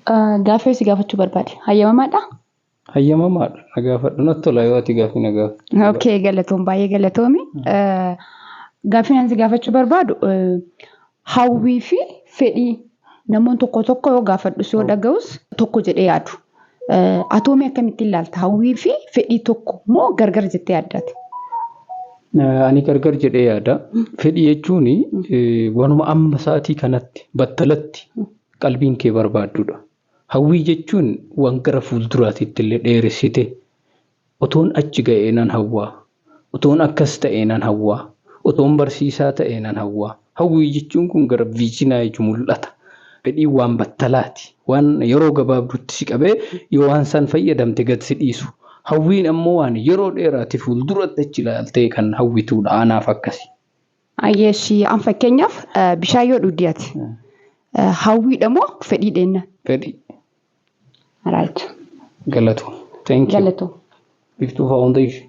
Gaaffii si gaafachuu barbaade. Hayyamamaadhaa? Hayyamamaadha. Na gaafadhu, natti tola yoo ati gaaffii na gaafattu. Okay, galatoom, baay'ee galatoomi. Gaaffii ani si gaafachuu barbaadu, hawwii fi fedhii namoonni tokko tokko yoo gaafadhus yoo dhaga'us tokko jedhee yaadu. Atoomii akkamittiin ilaalta? Hawwii fi fedhii tokko moo gargar jettee yaaddaati? Ani gargar jedhee yaada. Fedhii jechuun waanuma amma sa'aatii kanatti battalatti qalbiin kee barbaaddudha. Hawwii jechuun waan gara fuulduraatitti illee dheeressite, otoon achi ga'ee nan hawwaa, otoon akkas ta'ee nan hawwaa, otoon barsiisaa ta'ee nan hawwaa. Hawwii jechuun kun gara vision jechuun mul'ata. Fedhiin waan battalaati. Waan yeroo gabaabduutti si qabee yoo waan san fayyadamte gad si dhiisu. Hawwiin ammoo waan yeroo dheeraati fuulduratti achi ilaaltee kan hawwituudha. Anaaf akkasi. Ayyeeshi, an fakkeenyaaf bishaan yoo dhugdi ati hawwiidha moo fedhii dheenna? Fedhii. Right. Galatoom. Thank you. Galatoom. Biftuu Foundation.